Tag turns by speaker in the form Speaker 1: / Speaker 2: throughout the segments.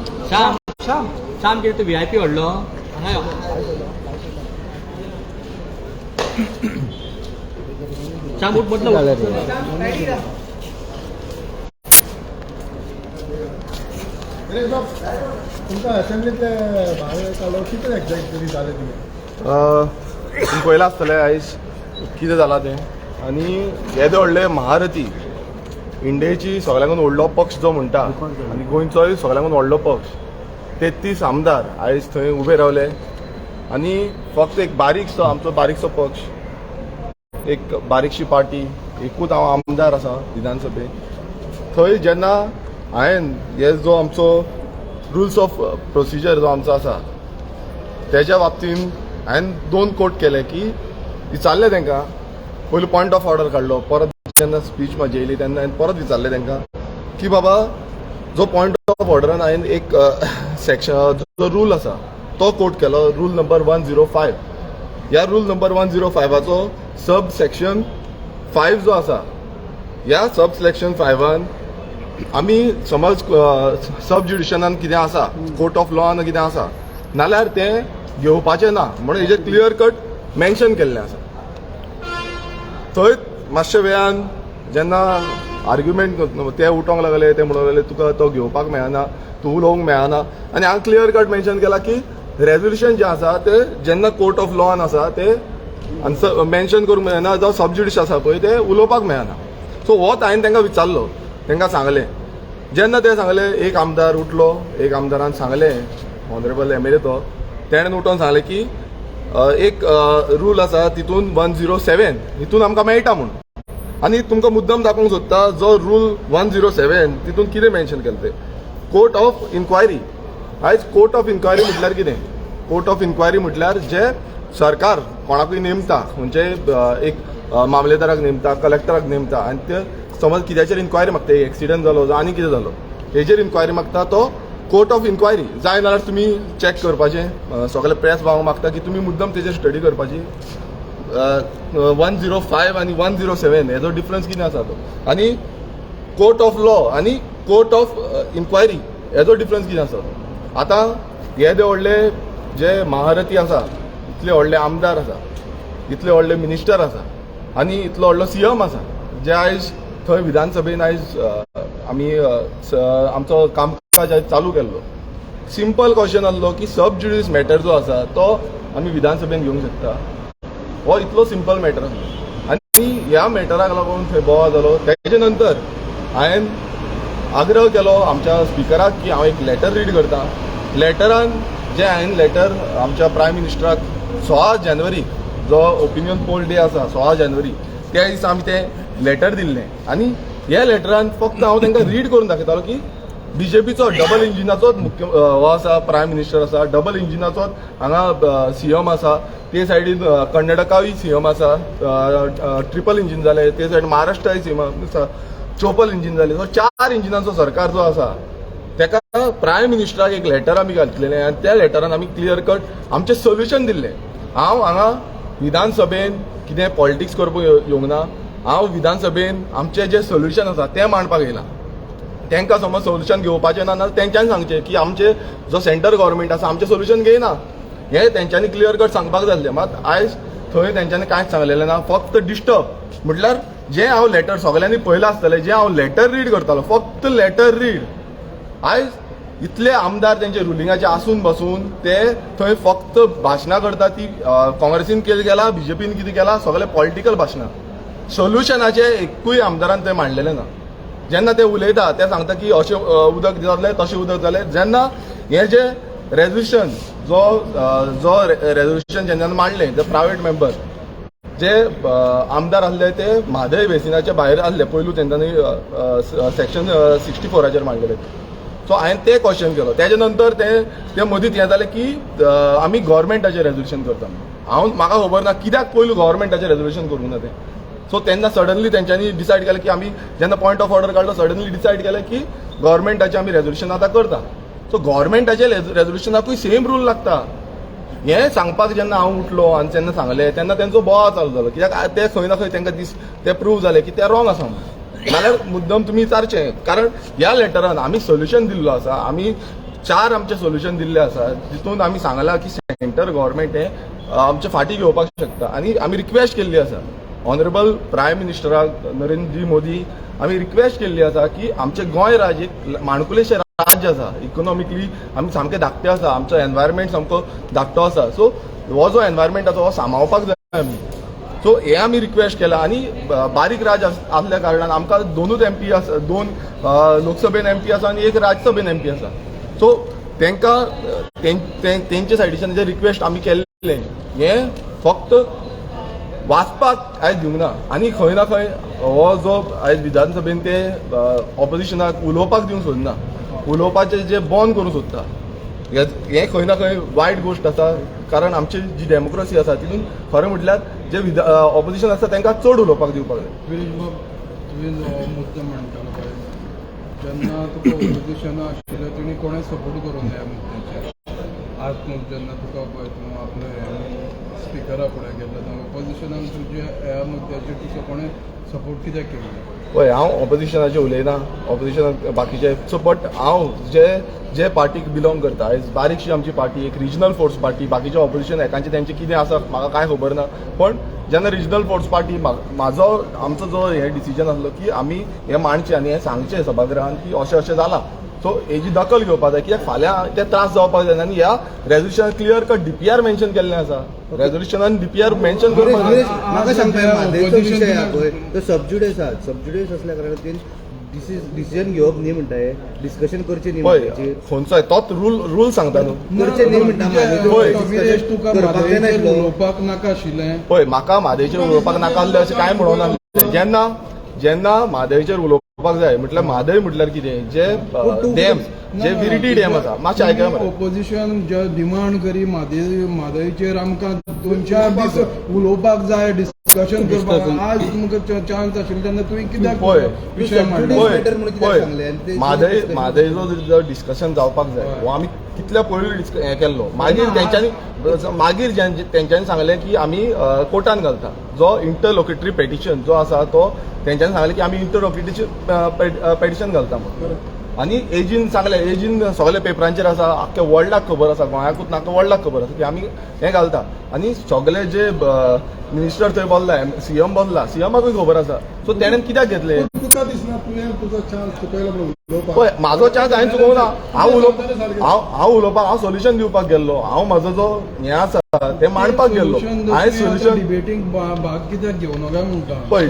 Speaker 1: श्याम, श्याम, श्याम, कितें तूं व्हीआयपी व्हडलो? हांगा यो. श्याम, उठ, मदलो उठ.
Speaker 2: तुमकां असेंब्लीतले भायर काडलो, कितें एक्झॅक्टली जालें तुवें?
Speaker 3: तुमी पळयलां आसतलें आयज कितें जालां तें. आनी येदे व्हडले महारथी, इंडियेची सगळ्यांकून व्हडलो पक्ष जो म्हणटा आनी गोंयचोय सगळ्यांकून व्हडलो पक्ष, 33 आमदार आयज थंय उबे रावले आनी फक्त एक बारीकसो, आमचो बारीकसो पक्ष, एक बारीकशी पार्टी, एकूच हांव आमदार आसा विधानसभेत. थंय जेन्ना हांवें हे जो आमचो रुल्स ऑफ प्रोसिजर जो आमचो आसा, तेज्या बाबतीन हांवें दोन कोट केले की विचारलें तांकां. पयलू पॉयंट ऑफ ऑर्डर काडलो, परत जेन्ना स्पीच म्हाजी येयली तेन्ना हांवें परत विचारलें तांकां की बाबा, जो पॉयंट ऑफ ऑर्डरान हांवें एक सेक्शन, जो रूल आसा तो कोट केलो, रूल नंबर 105. ह्या रूल नंबर 105चो सब सेक्शन 5 जो आसा, ह्या सब सेक्शन 5न आमी समज सब ज्युडिशनान कितें आसा, कोर्ट ऑफ लॉन कितें आसा, नाल्यार तें घेवपाचें ना म्हणून हेजेर क्लियर कट मेन्शन केल्लें आसा. थंय मातशे वेळान जेन्ना आर्ग्युमेंट, ते उठोंक लागले, ते म्हणूंक लागले, तुका तो घेवपाक मेळना, तूं उलोवंक मेळना. आनी हांगा क्लियर कट मेन्शन केला की रेजोल्युशन जें आसा तें जेन्ना कोर्ट ऑफ लॉन आसा तें आनी मेन्शन करूंक मेळना, जावं सब ज्युडिस आसा पळय तें उलोवपाक मेळना. सो होच हांवें तांकां विचारलो, तांकां सांगलें. जेन्ना ते सांगले, एक आमदार उठलो, एक आमदारान सांगलें, ऑनरेबल एमएलए तो, तेणें उठोन सांगलें की एक रूल आसा तितून 107, हितून आमकां मेळटा म्हूण. आनी तुमकां मुद्दम दाखोवंक सोदता, जो रूल 107 तितून कितें मेन्शन केलें तें, कोर्ट ऑफ इन्क्वायरी. आयज कोर्ट ऑफ इन्क्वायरी म्हटल्यार कितें? कोर्ट ऑफ इन्क्वायरी म्हटल्यार जे सरकार कोणाकूय नेमता, म्हणजे एक मामलेदाराक नेमता, कलेक्टराक नेमता आनी ते समज कित्याचेर इन्क्वायरी मागता, एक एक्सिडंट जालो जावं आनी कितें जालो, हेजेर इन्क्वायरी मागता, तो कोर्ट ऑफ इन्क्वायरी. जाय जाल्यार तुमी चॅक करपाचें. सगळे प्रेस भावंक मागता की तुमी मुद्दम तेजेर स्टडी करपाची, 105 आनी 107 हेजो डिफरन्स कितें आसा तो, आनी कोर्ट ऑफ लॉ आनी कोर्ट ऑफ इन्क्वायरी हेजो डिफरन्स कितें आसा तो. आतां येदे व्हडले जे महारथी आसा, इतले व्हडले आमदार आसा, इतले व्हडले मिनिस्टर आसा आनी इतलो व्हडलो सीएम आसा, जे आयज थंय विधानसभेन आयज आमी आमचो कामकाज आयज चालू केल्लो, सिंपल क्वेश्चन आहलो की सब ज्युडीस मॅटर जो आसा तो आमी विधानसभेन घेवंक शकता. हो इतलो सिंपल मॅटर आसलो आनी ह्या मॅटराक लागून थंय बोवाळ जालो. तेजे नंतर हांवें आग्रह केलो आमच्या स्पिकराक की हांव एक लेटर रीड करता. लेटरान जे हांवें लेटर आमच्या प्रायम मिनिस्टराक 16 जानेवारी, जो ओपिनियन पोल डे आसा 16 जानेवारी, त्या दिसा आमी तें लेटर दिल्लें. आनी ह्या लेटरान फक्त हांव तांकां रीड करून दाखयतालो की बीजेपीचो डबल इंजिनाचोच मुख्य हो आसा, प्रायम मिनिस्टर आसा, डबल इंजिनाचोच हांगा सीएम आसा. ते सायडीन कर्नाटकाय सीएम आसा, ट्रिपल इंजीन जालें. ते सायडीन महाराष्ट्राय सीएम आसा, चोपल इंजीन जालें. सो चार इंजिनाचो सरकार जो आसा, तेका प्रायम मिनिस्टराक एक लेटर आमी घातलेलें आनी त्या लेटरान आमी क्लियर कट आमचें सोल्युशन दिल्लें. हांव हांगा विधानसभेन कितें पॉलिटिक्स करपाक येवंक ना. हांव विधानसभेन आमचें जें सोल्युशन आसा तें मांडपाक येयलां. तांकां समज सोल्युशन घेवपाचें ना जाल्यार तेंच्यांनी सांगचें की आमचे जो सेंटर गव्हर्मेंट आसा आमचें सोल्युशन घेयना. हें तेंच्यांनी क्लियर कट सांगपाक जाय आसलें. मात आयज थंय तेंच्यांनी कांयच सांगलेलें ना, फक्त डिस्टर्ब. म्हटल्यार जें हांव लेटर, सगल्यांनी पळयलां आसतलें, जें हांव लेटर रीड करतालो, फक्त लेटर रीड, आयज इतले आमदार तेंचे रुलिंगाचे आसून बसून ते थंय फक्त भाशणां करता ती काँग्रेसीन कितें केलां, बीजेपीन कितें केलां, सगळे पॉलिटिकल भाशणां. सोल्युशनाचे एकूय आमदारान थंय मांडलेलें ना. जेन्ना ते उलयता, ते सांगता की अशें उदक जालें, तशें उदक जालें. जेन्ना हें जें रेजोल्युशन जो रेजोल्युशन जेन्ना मांडलें, जे प्रायवेट मेंबर जे आमदार आसले ते म्हादय बेसिनाच्या भायर आसले. पयलू तेंच्यांनी सेक्शन 64चेर मांडलेले. सो हांवें तें क्वेश्चन केलो. तेजे नंतर ते ते मदींच हें जालें की आमी गव्हर्मेंटाचें रेजोल्युशन करता. हांव म्हाका खबर ना कित्याक पयलू गव्हर्मेंटाचें रेजोल्युशन करूंक ना तें. सो तेन्ना सडनली तेंच्यांनी डिसायड केलें की आमी जेन्ना पॉयंट ऑफ ऑर्डर काडलो, सडनली डिसायड केलें की गव्हर्मेंटाचें आमी रेजोल्युशन आतां करता. सो गव्हर्मेंटाचे रेजोल्युशनाकूय सेम रूल लागता हें सांगपाक जेन्ना हांव उठलो आनी जेन्ना सांगलें, तेन्ना तेंचो बोवाळ चालू जालो. कित्याक ते खंय ना खंय तेंकां दीस ते प्रूव जालें की ते रॉंग आसा म्हणून. नाल्यार मुद्दम तुमी विचारचें, कारण ह्या लेटरान आमी सोल्युशन दिल्लो आसा. आमी चार आमचे सोल्युशन दिल्ले आसा, जितून आमी सांगलां की सेंटर गव्हर्मेंट हे आमचे फाटी घेवपाक शकता. आनी आमी रिक्वेस्ट केल्ली आसा ऑनरेबल प्रायम मिनिस्टराक नरेंद्र मोदी, आमी रिक्वेस्ट केल्ली आसा की आमचें गोंय राज्य एक माणकुलेशें राज्य आसा, इकॉनॉमिकली आमी सामके धाकटे आसा, आमचो एनवायरमेंट सामको धाकटो आसा. सो हो जो एनवायरमेंट आसा हो सांबाळपाक जाय आमी. सो हे आमी रिक्वेस्ट केला. आनी बारीक राज्य आसल्या कारणान आमकां दोनूच एमपी आसा, दोन लोकसभेन एमपी आसा आनी एक राज्यसभेन एमपी आसा. सो तांकां तेंचे सायडीच्यान जे रिक्वेस्ट आमी केल्लें हें फक्त वाचपाक आयज दिवंक ना. आनी खंय ना खंय हो जो आयज विधानसभेन ते ऑपोजिशनाक उलोवपाक दिवंक सोदना, उलोवपाचें जे बंद करूंक सोदता, हें खंय ना खंय वायट गोश्ट आसा, कारण आमची जी डेमोक्रेसी आसा तितून खरें म्हटल्यार जे ऑपोजिशन आसा तांकां चड उलोवपाक दिवपाक जाय.
Speaker 4: विरेश बाब, तुवें जो मुद्दो म्हणटालो पळय, जेन्ना तुका ओपोजिशना आशिल्लें तेणी कोणें सपोर्ट करूंक ना ह्या मुद्द्याचेर. आज न्हू, जेन्ना तुका पळय तूं आपलो स्पिकरा फुडें गेल्लो तेन्ना ओपोजिशनान तुज्या ह्या मुद्द्याचेर तुका कोणें सपोर्ट कित्याक केलो ना?
Speaker 3: पळय, हांव ऑपोजिशनाचेर उलयना, ऑपोजिशनाक बाकीचे. सो बट हांव जे जे पार्टीक बिलोंग करता, आयज बारीकशी आमची पार्टी एक रिजनल फोर्स पार्टी. बाकीचे ऑपोजिशन एकांचे तेंचे कितें आसा म्हाका कांय खबर ना, पण जेन्ना रिजनल फोर्स पार्टी म्हाजो आमचो जो हे डिसिजन आसलो की आमी हें मांडचें आनी हें सांगचें सभागृहान की अशें अशें जालां, सो हेजी दखल घेवपाक जाय, कित्याक फाल्यां ते त्रास जावपाक जायना. आनी ह्या रेजोल्युशनान क्लियर कट डीपीआर मेन्शन केल्लें आसा, रेजोल्युशनान डीपीआर मेन्शन करपाक जाय.
Speaker 5: म्हाका सांगता, म्हादयचो विशय आहा पळय तो सबज्युडिस आहा. सबज्युडिस असल्या कारणान डिसिजन घेवप न्ही म्हणटा, हे डिस्कशन करचें न्ही
Speaker 3: पळय,
Speaker 5: म्हादयचेर.
Speaker 3: खंयचो तोच रूल रूल सांगता न्हू.
Speaker 5: करचें न्ही म्हणटा.
Speaker 3: पळय.
Speaker 4: विरेश, तुका
Speaker 5: करपाक जाय
Speaker 4: म्हादयचेर
Speaker 5: नासलो.
Speaker 4: उलोवपाक नाका आशिल्लें?
Speaker 3: पळय, म्हाका म्हादयचेर उलोवपाक नाका आसलें अशें कांय म्हणूंक नासलें. जेन्ना जेन्ना म्हादयचेर उलोवपाक जाय म्हटल्यार, म्हादय म्हटल्यार कितें, जे डॅम जे विर्डी डॅम आसा, मातशें आयकया मरे.
Speaker 4: ओपोजिशन जे डिमांड करी म्हादय म्हादयचेर आमकां दोन चार दीस उलोवपाक जाय, डिस्कशन करपाक, आज तुमकां चान्स आशिल्लो तेन्ना तुवें कित्याक
Speaker 3: पळय.
Speaker 4: विशय मांडलो?
Speaker 3: पळय.
Speaker 5: matter म्हणून कित्याक
Speaker 3: पळय,
Speaker 5: सांगलें? आनी ते
Speaker 3: म्हादय
Speaker 5: discussion-
Speaker 3: म्हादयचो जो डिस्कशन जावपाक जाय हो आमी कितल्या पयलू हें केल्लो. मागीर तेंच्यांनी मागीर तेंच्यांनी सांगलें की आमी कोर्टान घालता जो इंटरलोकेटरी पेटिशन जो आसा तो. तेंच्यांनी सांगलें की आमी इंटरलोकेटरी पेटिशन घालता म्हणून. आनी एजीन सांगलें, एजीन सगळे पेपरांचेर आसा, आख्ख्या वर्ल्डाक खबर आसा, गोंयाकूच ना वर्ल्डाक खबर आसा की आमी हें घालता. आनी सगळे जे मिनिस्टर थंय बसला, सीएम बसला, सीएमाकूय खबर आसा. सो तेणें कित्याक घेतलें?
Speaker 2: तुका दिसना तुवें तुजो चान्स चुकयलो म्हणून उलोवपाक?
Speaker 3: पळय, म्हाजो चान्स हांवें चुकोवंक ना. हांव उलोवप हांव हांव उलोवपाक, हांव सोल्युशन दिवपाक गेल्लो. हांव म्हाजो जो हें आसा तें मांडपाक गेल्लो. हांवें सोल्युशन
Speaker 4: डिबेटींग भाग कित्याक घेवना काय म्हणटा?
Speaker 3: पळय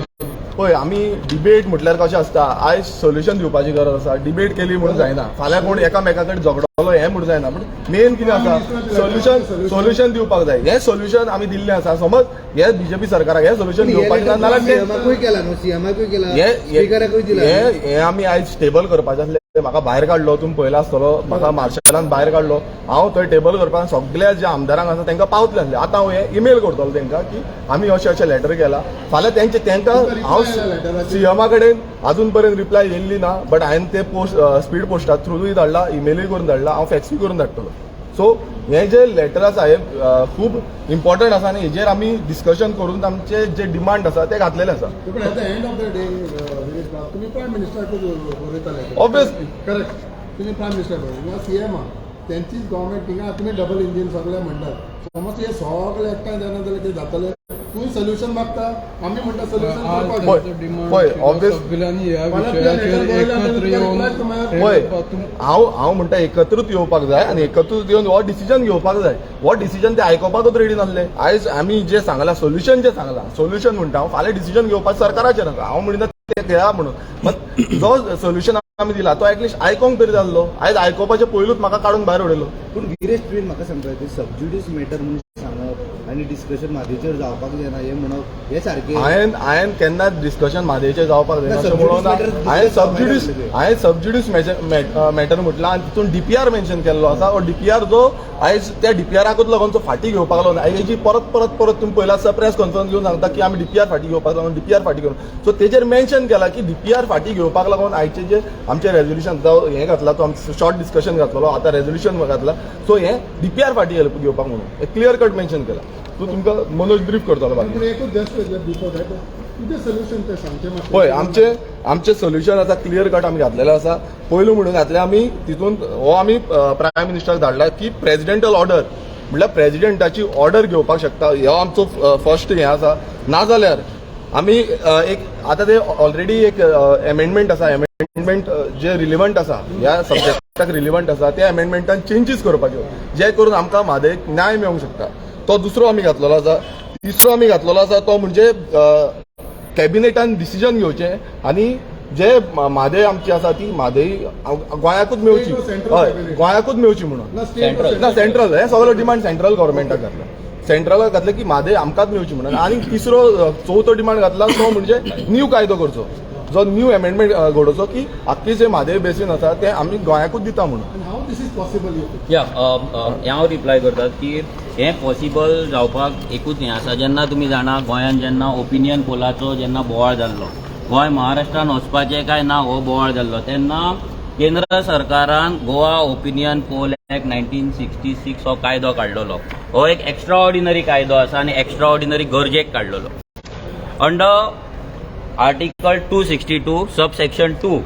Speaker 3: पळय, आमी डिबेट म्हटल्यार कशें आसता, आयज सोल्युशन दिवपाची गरज आसा. डिबेट केली म्हणून जायना, फाल्यां कोण एकामेका कडेन झगडलो हें म्हणून जायना. पूण मेन कितें आसा, सोल्युशन सोल्युशन दिवपाक जाय. हें सोल्युशन आमी दिल्लें आसा. समज हे बीजेपी सरकाराक हें सोल्युशन घेवपाचें ना जाल्यार ते
Speaker 5: सीएमाकूय केला न्हू, सीएमाकूय केला,
Speaker 3: हे
Speaker 5: स्पिकराकूय दिला.
Speaker 3: हे हे आमी आयज टेबल करपाचें आसलें. म्हाका भायर काडलो, तुमी पळयला आसतलो, म्हाका मार्शलान भायर काडलो. हांव थंय टेबल करपाक सगल्या ज्या आमदारांक आसा तांकां पावतले आसले. आतां हांव हे इमेल करतलो तांकां की आमी अशें अशें लेटर केला. फाल्यां तेंचे तांकां हांव सीएमा कडेन अजून पर्यंत रिप्लाय येयल्ली ना, बट हांवें ते पोस्ट स्पीड पोस्टा थ्रूय धाडला, इमेलूय करून धाडला, हांव फॅक्सूय करून धाडटलो. सो हे जे लेटर आसा हे खूब इम्पॉर्टंट आसा आनी हेजेर आमी डिस्कशन करून आमचे जे डिमांड आसा ते घातलेले आसा.
Speaker 2: पूण at the end of the day, Viresh बाब, तुमी प्रायम मिनिस्टराकूच बरयताले.
Speaker 3: Obviously.
Speaker 2: करेक्ट, तुमी प्रायम मिनिस्टर बरयता, सीएम आहा, तेंचीच गव्हर्मेंट थिंगा. तुमी डबल इंजीन सगळे म्हणटात. समज हे सगळे एकठांय जायना जाल्यार कितें जातलें? तुमी सोल्युशन मागता, आमी म्हणटा सोल्युशन
Speaker 4: आज
Speaker 2: करपाक
Speaker 3: पळय,
Speaker 2: जाय.
Speaker 4: डिमांड
Speaker 3: पळय, obvious-
Speaker 4: सगळ्यांनी ह्या
Speaker 2: मला
Speaker 4: विशयाचेर
Speaker 2: तुझ्या letter
Speaker 4: एकत्र
Speaker 2: बरयल्या
Speaker 4: येवन
Speaker 2: तुका
Speaker 3: पळय,
Speaker 4: तुम-
Speaker 3: हांव म्हणटा एकत्रूच येवपाक जाय आनी एकत्रूच येवन हो डिसिजन घेवपाक जाय. हो डिसिजन ते आयकोपाकूच रेडी नासले. आयज आमी जे सांगलां सोल्युशन, जे सांगलां सोल्युशन म्हणटा हांव, फाल्यां डिसिजन घेवपाक सरकाराचेर आसा. हांव म्हणिना ते घेया म्हणून, बट जो सोल्युशन आमी दिला तो एटलिस्ट आयकोंक तरी जाल्लो. आयज आयकोपाचे पयलूच म्हाका काडून भायर उडयलो.
Speaker 5: पूण विरेश, तुवें म्हाका सांगता, ते सबज्युडीस मॅटर म्हणून सांगप आनी डिस्कशन म्हादयचेर जावपाक जायना हें म्हणप हें सारकें?
Speaker 3: हांवें केन्नाच डिस्कशन म्हादयचेर जावपाक जायना अशें
Speaker 5: ना,
Speaker 3: म्हणूंक ना.
Speaker 5: subjudice matter
Speaker 3: हांवें
Speaker 5: discuss
Speaker 3: सबज्युडीस
Speaker 5: जावपाक जाय.
Speaker 3: हांवें सबज्युडीस मॅटर म्हटलां आनी तितून डीपीआर मेन्शन केल्लो आसा. हो डीपीआर जो आयज त्या डीपीआराकूच लागून तो फाटीं घेवपाक लागून आयज हेजी परत परत परत तुमी पयला आसता, प्रेस कॉन्फरन्स घेवन सांगता की आमी डीपीआर फाटीं घेवपाक लागून, डीपीआर फाटीं घेवन. सो तेजेर मेन्शन केला की डीपीआर फाटीं घेवपाक लागून आयचे जे आमचे रेजोल्युशन जावं हें घातला, तो आमचो शॉर्ट डिस्कशन घातलेलो, आतां रेजोल्युशन घातला. सो हें डीपीआर फाटीं घेवपाक म्हणून क्लियर कट मेन्शन केला. सो तुमकां मनोज ब्रीफ करतलो बाकी.
Speaker 2: पूण एकूच just before that, तुजें सोल्युशन तें सांगचें मातशें.
Speaker 3: पळय, आमचे सोल्युशन आतां क्लियर कट आमी घातलेलें आसा. पयलू म्हणून घातलें आमी तितून, हो आमी प्रायम मिनिस्टराक धाडला की प्रेजिडेंटल ऑर्डर, म्हटल्यार प्रेजिडेंटाची ऑर्डर घेवपाक शकता. हो आमचो फर्स्ट हें आसा. नाजाल्यार आमी एक आतां ते ऑलरेडी एक एमेंडमेंट आसा, एमेंडमेंट जे रिलिवंट आसा, ह्या सब्जेक्टाक रिलिवंट आसा, त्या एमेंडमेंटान चेंजीस करपाच्यो, जे करून आमकां म्हादयक न्याय मेळूंक शकता. तो दुसरो आमी घातलेलो आसा. तिसरो आमी घातलेलो आसा तो म्हणजे कॅबिनेटान डिसिजन घेवचें आनी जे म्हादय आमची आसा ती म्हादय गोंयाकूच मेवची.
Speaker 2: State or central
Speaker 3: हय,
Speaker 2: cabinet?
Speaker 3: गोंयाकूच मेवची म्हणून.
Speaker 2: ना, state or
Speaker 3: ना, सेंट्रल. हे सगळो डिमांड सेंट्रल गव्हर्मेंटाक घातला, सेंट्रलाक घातलं की म्हादय आमकांच मेवची म्हणून. आनी तिसरो चवथो डिमांड घातला तो म्हणजे न्यू कायदो करचो, जो न्यू अमेंडमेंट घडोवचो की आख्खी जे म्हादय बेसीन आसा ते आमी गोंयाकूच दिता म्हणून.
Speaker 2: And how this is possible, you think?
Speaker 6: या, हांव रिप्लाय करता की हें पॉसिबल जावपाक एकूच हें आसा. जेन्ना तुमी जाणा, गोंयांत जेन्ना ओपिनियन पोलाचो जेन्ना बोवाळ जाल्लो, गोंय महाराष्ट्रान वचपाचें काय ना हो बोवाळ जाल्लो, तेन्ना केंद्र सरकारान Goa Opinion Poll Act 1966 हो कायदो काडलेलो. हो एक एक्स्ट्रा ऑर्डिनरी कायदो आसा आनी एक्स्ट्रा ऑर्डिनरी गरजेक काडलेलो. Under Article 262 sub section 2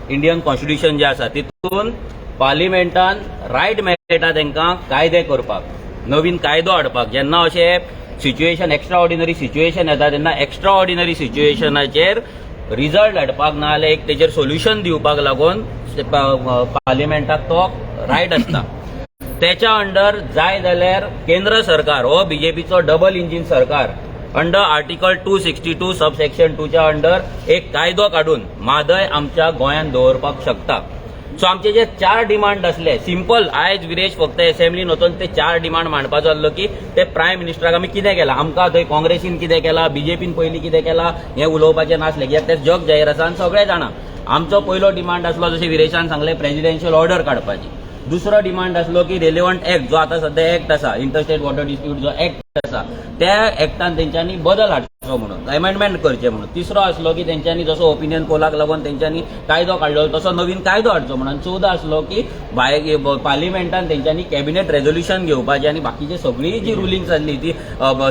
Speaker 6: Indian Constitution जे आसा, तितून पार्लिमेंटान रायट मेळटा तांकां कायदे करपाक, नवीन कायदो हाडपाक. जेन्ना अशें सिच्युएशन, एक्स्ट्रा ऑर्डिनरी सिच्युएशन येता, तेन्ना एक्स्ट्रा ऑर्डिनरी सिच्युएशनाचेर रिजल्ट हाडपाक ना जाल्यार एक तेजेर सोल्युशन दिवपाक लागून पार्लिमेंटाक तो रायट आसता. तेच्या अंडर जाय जाल्यार केंद्र सरकार हो बीजेपीचो डबल इंजीन सरकार under Article 262 sub section टूच्या अंडर एक कायदो काडून म्हादय आमच्या गोंयांत दवरपाक शकता. सो आमचे जे चार डिमांड आसले सिंपल, आयज विरेश फक्त असेंब्लीन वचून ते चार डिमांड मांडपाचो आसलो की ते प्रायम मिनिस्टराक आमी कितें केलां, आमकां थंय काँग्रेसीन कितें केलां, बीजेपीन पयलीं कितें केलां हें उलोवपाचें नासलें, कित्याक तें जग जाहीर आसा आनी सगळे जाणा. आमचो पयलो डिमांड आसलो, जशें विरेशान सांगलें, प्रेजिडेन्शियल ऑर्डर काडपाची. दुसरो डिमांड आसलो की रेलिवंट एक्ट, जो आतां सद्या एक्ट आसा, इंटरस्टेट वॉटर डिस्प्यूट जो एक्ट आसा, त्या एक्टान तेंच्यांनी बदल हाडचो म्हणून, अमेंडमेंट करचें म्हणून. तिसरो आसलो की तेंच्यांनी जसो ओपिनियन पोलाक लागून तेंच्यांनी कायदो काडलो तसो नवीन कायदो हाडचो म्हणून. चवदा आसलो की भायर पार्लिमेंटान तेंच्यांनी कॅबिनेट रेजोल्युशन घेवपाचें आनी बाकीची सगळी जी रुलींग जाल्ली ती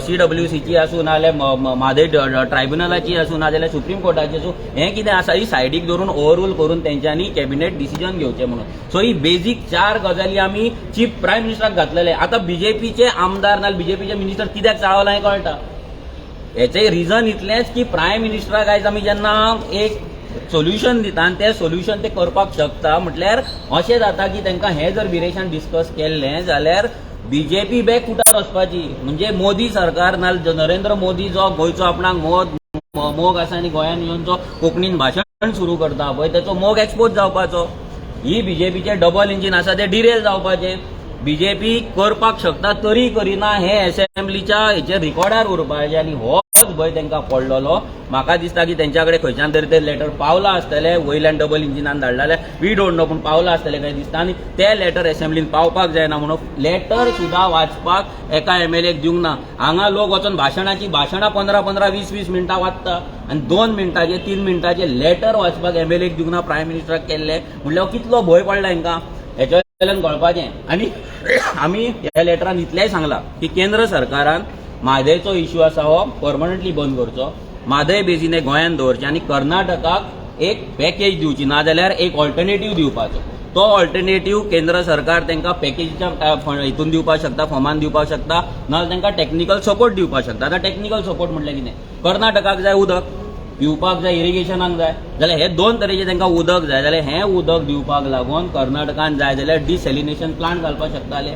Speaker 6: सीडब्ल्यूसीची आसूं नाजाल्यार म्हादय ट्रायब्युनलाची आसूं नाजाल्यार सुप्रीम कोर्टाची आसूं, हें कितें आसा ही सायडीक दवरून ओवररूल करून तेंच्यांनी कॅबिनेट डिसिजन घेवचें म्हणून. सो ही बेजीक चार गजाली आमी चीफ प्रायम मिनिस्टराक घातलेले. आतां बीजेपीचे आमदार नाजाल्यार बीजेपीचे मिनिस्टर कित्याक चाळवला हें कळटा. हेचें रिजन इतलेंच की प्रायम मिनिस्टराक आयज आमी जेन्ना एक सोल्युशन दिता आनी तें सोल्युशन ते करपाक शकता, म्हटल्यार अशें जाता की तांकां हें जर विरेशान डिस्कस केल्लें जाल्यार बीजेपी बॅक फुटार वचपाची. म्हणजे मोदी सरकार ना, नरेंद्र मोदी जो गोंयचो आपणाक मोग मोग आसा आनी गोंयांत येवन जो कोंकणीन भाशण सुरू करता पळय, तेचो मोग एक्सपोज जावपाचो. ही बीजेपीचें डबल इंजीन आसा तें डिरेल जावपाचें. बीजेपी करपाक शकता तरी करिना हे असेंब्लीच्या हेचेर रिकॉर्डार उरपाचें आनी होच भंय तांकां पडलेलो. म्हाका दिसता की तेंच्या कडेन खंयच्यान तरी ते लेटर पावला आसतलें, वयल्यान डबल इंजिनान धाडलेले, we don't know, पूण पावला आसतलें काय दिसता. आनी ते लेटर असेंब्लीन पावपाक जायना म्हणून लेटर सुद्दां वाचपाक एका एमएलएक दिवंक ना. हांगा लोक वचून भाशणाची भाशणां 15 15, 20 20 मिनटां वाचता आनी 2 मिनटाचे, 3 मिनटाचे लेटर वाचपाक एमएलएक दिवंक ना प्रायम मिनिस्टराक केल्ले, म्हणल्यार कितलो भंय पडला हांकां हेच्या वयल्यान कळपाचें. आनी आमी ह्या लेटरान इतलेंय सांगलां की केंद्र सरकारान म्हादयचो इश्यू आसा हो परमनंटली बंद करचो, म्हादय बेजीन गोंयांत दवरचें आनी कर्नाटकाक एक पॅकेज दिवची, नाजाल्यार एक ऑल्टरनेटीव दिवपाचो. तो ऑल्टरनेटीव केंद्र सरकार तांकां पॅकेजीच्या हितून दिवपाक शकता, फॉर्मान दिवपाक शकता, नाजाल्यार तांकां टॅक्निकल सपोर्ट दिवपाक शकता. आतां टॅक्निकल सपोर्ट म्हटल्यार कितें? कर्नाटकाक जाय उदक पिवपाक जाय, इरिगेशनाक जाय, जाल्यार हे दोन तरेचे तांकां उदक जाय. जाल्यार हें उदक दिवपाक लागून कर्नाटकान जाय जाल्यार डिसेलिनेशन प्लांट घालपाक शकताले.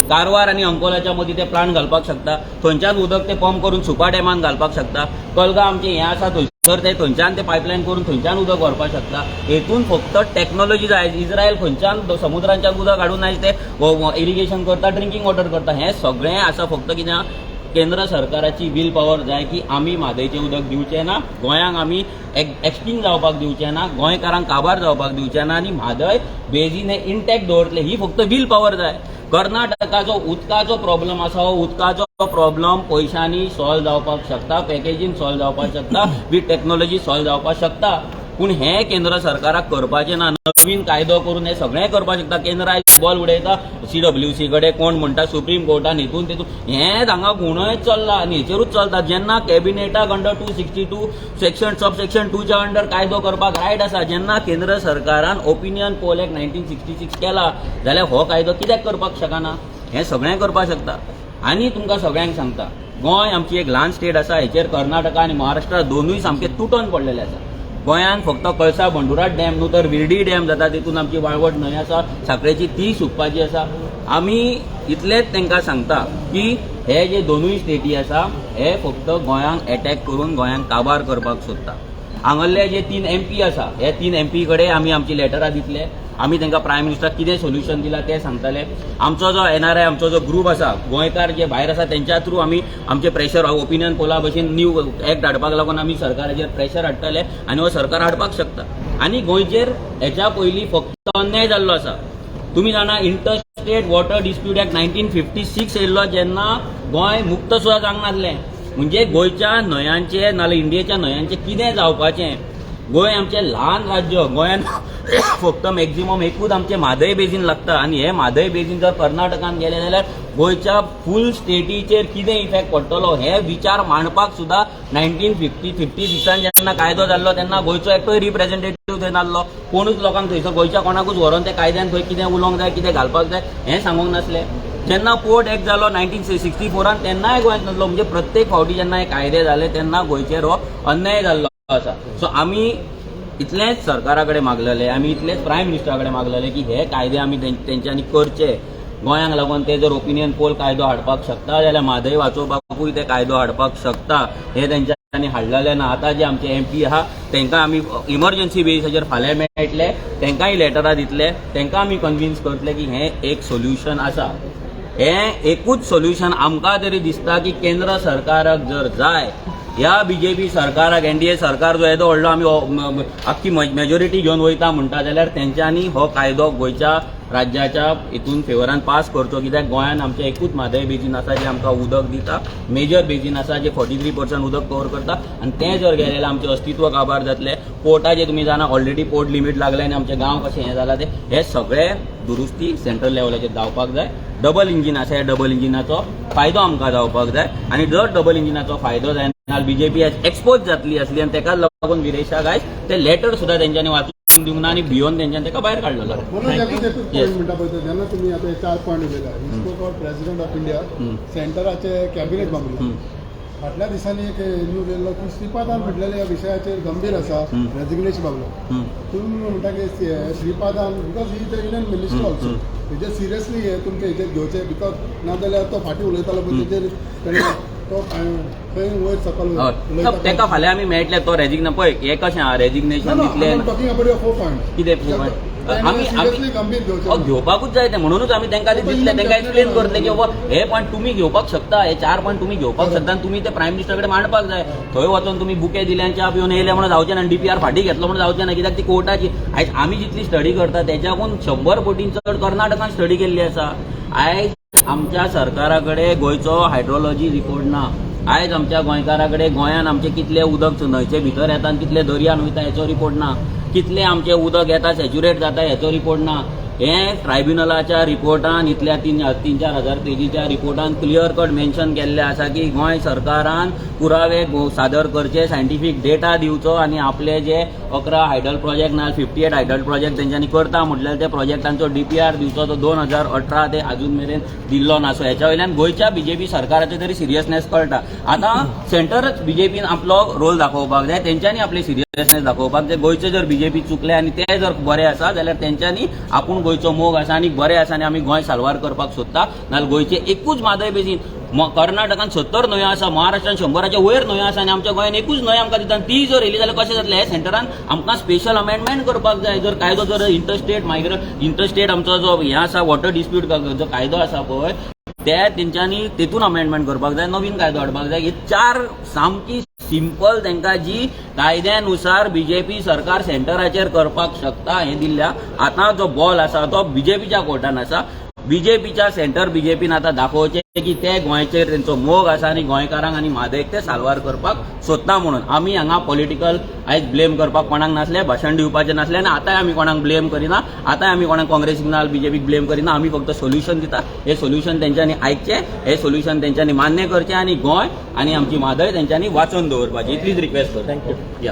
Speaker 6: कारवार आनी अंकोलाच्या मदीं ते प्लांट घालपाक शकता. थंयच्यान उदक ते पंप करून सुपा डॅमान घालपाक शकता. कलगा आमचें हें आसा थंयसर, ते थंयच्यान ते पायपलायन करून थंयच्यान उदक व्हरपाक शकता. हेतून फक्त टॅक्नोलॉजी जाय. इस्रायल खंयच्यान समुद्रांच्यान उदक हाडून आयज ते इरिगेशन करता, ड्रिंकींग वॉटर करता. हें सगळें आसा, फक्त कितें, केंद्र सरकाराची will power जाय की आमी म्हादयचें उदक दिवचें ना, गोंयांक आमी एक्सटिंक्ट जावपाक दिवचें ना, गोंयकारांक काबार जावपाक दिवचें ना आनी म्हादय बेजीन हें इंटॅक्ट दवरतले. ही फक्त will power जाय. कर्नाटकाचो उदकाचो प्रॉब्लम आसा, हो उदकाचो प्रॉब्लम पयशांनी सॉल्व जावपाक शकता, पॅकेजीन सॉल्व जावपाक शकता, विथ टॅक्नोलॉजी सॉल्व जावपाक शकता. पूण हें केंद्र सरकाराक करपाचें ना. नवीन कायदो करून हें सगळें करपाक शकता केंद्र आयज. बॉल उडयता सीडब्ल्यूसी कडेन, कोण म्हणटा सुप्रीम कोर्टान, हितून तितून. हें हांगा गुणय चल्ला आनी हेचेरूच चलता. जेन्ना कॅबिनेटाक under 262 section sub section टूच्या अंडर कायदो करपाक रायट आसा, जेन्ना केंद्र सरकारान Opinion Poll Act 1966 केला जाल्यार हो कायदो कित्याक करपाक शकना? हें सगळें करपाक शकता. आनी तुमकां सगळ्यांक सांगता, गोंय आमची एक ल्हान स्टेट आसा. हेचेर कर्नाटका आनी महाराष्ट्र दोनूय सामके तुटोन पडलेले आसा. गोंयांत फक्त कळसा भंडुरा डॅम न्हू, तर विर्डी डॅम जाता, तितून आमची वाळवट न्हंय आसा साखळेची, ती सुकपाची आसा. आमी इतलेंच तांकां सांगता की हे जे दोनूय स्टेटी आसा, हे फक्त गोंयांक एटॅक करून गोंयांक काबार करपाक सोदता. हांगल्ले जे तीन एमपी आसा, हे तीन एमपी कडेन आमी आमची लेटरां दितले. आमी तांकां प्रायम मिनिस्टराक कितें सोल्युशन दिलां तें सांगतले. आमचो जो एनआरआय, आमचो जो ग्रूप आसा, गोंयकार जे भायर आसा, तेंच्या थ्रू आमी आमचे प्रेशर, ओपिनियन पोला भशेन न्यू एक्ट हाडपाक लागून आमी सरकाराचेर प्रेशर हाडटले आनी हो सरकार हाडपाक शकता. आनी गोंयचेर हेच्या पयलीं फक्त अन्याय जाल्लो आसा. तुमी जाणा, Interstate Water Dispute Act 1956 येयल्लो जेन्ना गोंय मुक्त सुद्दां जावंक नासलें. म्हणजे गोंयच्या न्हंयांचे नाल्यार इंडियेच्या न्हंयांचें कितें जावपाचें? गोंय आमचें ल्हान राज्य. गोंयान फक्त मॅक्झिमम एकूच आमचें म्हादय बेजीन लागता आनी हे म्हादय बेजीन जर कर्नाटकान गेले जाल्यार गोंयच्या फूल स्टेटीचेर कितें इफेक्ट पडटलो, हे विचार मांडपाक सुद्दां 1950 56 जेन्ना कायदो जाल्लो तेन्ना गोंयचो एकटोय रिप्रेझेंटेटीव थंय नासलो. कोणूच लोकांक थंयसर गोंयच्या कोणाकूच व्हरोन त्या कायद्यान खंय कितें उलोवंक जाय, कितें घालपाक जाय हें सांगूंक नासलें. जेन्ना पोर्ट एक्ट जालो 1964 तेन्नाय गोंयांत नासलो. म्हणजे प्रत्येक फावटी जेन्ना हे कायदे जाले तेन्ना गोंयचेर हो अन्याय जाल्लो आसा. सो आमी इतलेंच सरकारा कडेन मागलेले, आमी इतलेंच प्रायम मिनिस्टरा कडेन मागलेले की हे कायदे आमी तेंच्यांनी करचे. गोंयांक लागून ते जर ओपिनियन पोल कायदो हाडपाक शकता जाल्यार म्हादय वाचोवपाकूय ते कायदो हाडपाक शकता. हे तेंच्यांनी हाडलेले ना. आतां जे आमचे एमपी आहा, तांकां आमी इमर्जन्सी बेजीसाचेर फाल्यां मेळटले, तांकांय लेटरां दितले, तांकां आमी कन्विन्स करतले की हें एक सोल्युशन आसा. हें एकूच सोल्युशन आमकां तरी दिसता की केंद्र सरकाराक जर जाय, ह्या बीजेपी सरकाराक, एनडीए सरकार जो येदो व्हडलो आमी आख्खी मेजॉरिटी घेवन वयता म्हणटा जाल्यार तेंच्यांनी हो कायदो गोंयच्या राज्याच्या हितून फेवरान पास करचो. कित्याक गोंयान आमचें एकूच म्हादय बेजीन आसा जें आमकां उदक दिता, मेजर बेजीन आसा जे 43% उदक कवर करता आनी तें जर गेलें जाल्यार आमचें अस्तित्व काबार जातलें. पोर्टाचें तुमी जाणा, ऑलरेडी पोर्ट लिमीट लागलें आनी आमचे गांव कशें हें जालां तें. हे सगळे दुरुस्ती सेंट्रल लेवलाचेर जावपाक जाय. डबल इंजीन आसा, ह्या डबल इंजिनाचो फायदो आमकां जावपाक जाय आनी जर डबल इंजिनाचो फायदो जायना, बीजेपी एक्सपोज जातली आसली आनी तेका लागून विरेशाक आयज ते लेटर सुद्दां तेंच्यांनी वाचून दिवंक ना आनी भियोन तेंच्यांनी तेका भायर काडलेलो.
Speaker 2: म्हणून एकूच एकूच पॉयंट म्हणटा पळय तो, जेन्ना तुमी आतां हे चार पॉयंट उलयला, he spoke about President of India, सेंटराचे cabinet बंगलो. फाटल्या दिसांनी एक न्यूज येयल्लो की श्रीपादान म्हटलेले ह्या विशयाचेर गंभीर आसा, रेजिग्नेशन बाबलो. तुमी म्हणटा की श्रीपादान, because he the Union Minister also, हेजेर सिरियसली हे तुमचे हेजेर घेवचे, because नाजाल्यार तो फाटीं उलयतालो पळय तेजेर तेणें तो खंय वयर सकल उलयता.
Speaker 6: तेका फाल्यां आमी मेळटले. तो रेजिग्न पळय, हें कशें आहा, रेजिग्नेशन दितले.
Speaker 2: Talking about your four point.
Speaker 6: कितें four point? आमी
Speaker 2: सिरियसली गंभीर घेवचे.
Speaker 6: घेवपाकूच जाय ते. म्हणूनच आमी तांकां ते दितले, तांकां एक्सप्लेन करतले की बाबा हे पॉयंट तुमी घेवपाक शकता, हे चार पॉयंट तुमी घेवपाक शकता आनी तुमी ते प्रायम मिनिस्टर कडेन मांडपाक जाय. थंय वचोन तुमी बुके दिले आनी च्या पिवन येयले म्हणून जावचें ना. डीपीआर फाटीं घेतलो म्हणून जावचें ना. कित्याक ती कोर्टाची, आयज आमी जितली स्टडी करता तेच्याकून 100 पटीन चड कर्नाटकान स्टडी केल्ली आसा. आयज आमच्या सरकारा कडेन गोंयचो हायड्रोलॉजी रिपोर्ट ना. आयज आमच्या गोंयकारा कडेन गोंयान आमचे कितले उदक न्हंयचे भितर येता आनी कितले दर्यान वयता हेचो रिपोर्ट ना. कितले आमचे उदक येता, सॅच्युरेट जाता हेचो रिपोर्ट ना. हे ट्रायब्युनलाच्या रिपोर्टान, इतल्या तीन तीन चार हजार पेजीच्या रिपोर्टान क्लियर कट मेन्शन केल्लें आसा की गोंय सरकारान पुरावे सादर करचे, सायंटिफीक डेटा दिवचो आनी आपले जे 11 हायडल प्रोजेक्ट ना 58 हायडल प्रोजेक्ट तेंच्यांनी करता म्हटल्यार ते प्रोजेक्टांचो डीपीआर दिवचो. तो 2018 ते अजून मेरेन दिल्लो ना. सो हेच्या वयल्यान गोंयच्या बीजेपी सरकाराचे तरी सिरियसनेस कळटा. आतां सेंटरच बीजेपीन आपलो रोल दाखोवपाक जाय. तेंच्यांनी आपली सिरियसनेस दाखोवपाक जाय. गोंयचे जर बीजेपी चुकले आनी ते जर बरे आसा जाल्यार तेंच्यांनी आपूण गोंयचो मोग आसा आनी बरे आसा आनी आमी गोंय साल्वार करपाक सोदता. नाल्यार गोंयचे एकूच म्हादय बेजीन, कर्नाटकान 70 न्हंयो आसा, महाराष्ट्रान 100च्या वयर न्हंयो आसा आनी आमच्या गोंयान एकूच न्हंय आमकां दिता आनी ती जर येयली जाल्यार कशें जातलें? हे सेंटरान आमकां स्पेशल अमेंडमेंट करपाक जाय. जर कायदो जर इंटरस्टेट मायग्रंट, इंटरस्टेट आमचो जो हें आसा, वॉटर डिस्प्यूट जो कायदो आसा पळय, ते तेंच्यांनी तेतून अमेंडमेंट करपाक जाय, नवीन कायदो हाडपाक जाय. ही चार सामकी सिंपल तांकां जी कायद्यानुसार बीजेपी सरकार सेंटराचेर करपाक शकता हें दिल्ल्या. आतां जो बॉल आसा तो बीजेपीच्या कोर्टान आसा. बीजेपीच्या सेंटर बीजेपीन आतां दाखोवचें की ते गोंयचेर तेंचो मोग आसा आनी गोंयकारांक आनी म्हादयक ते साल्वार करपाक सोदता म्हणून. आमी हांगा पॉलिटिकल आयज ब्लेम करपाक कोणाक नासले, भाशण दिवपाचें नासलें आनी आतांय आमी कोणाक ब्लेम करिना. आतांय आमी कोणाक काँग्रेसीक ना बीजेपीक ब्लेम करिना. आमी फक्त सोल्युशन दिता. हें सोल्युशन तेंच्यांनी आयकचें, हें सोल्युशन तेंच्यांनी मान्य करचें आनी गोंय आनी आमची म्हादय तेंच्यांनी वाचोवन दवरपाची इतलीच रिक्वेस्ट करता. Thank you.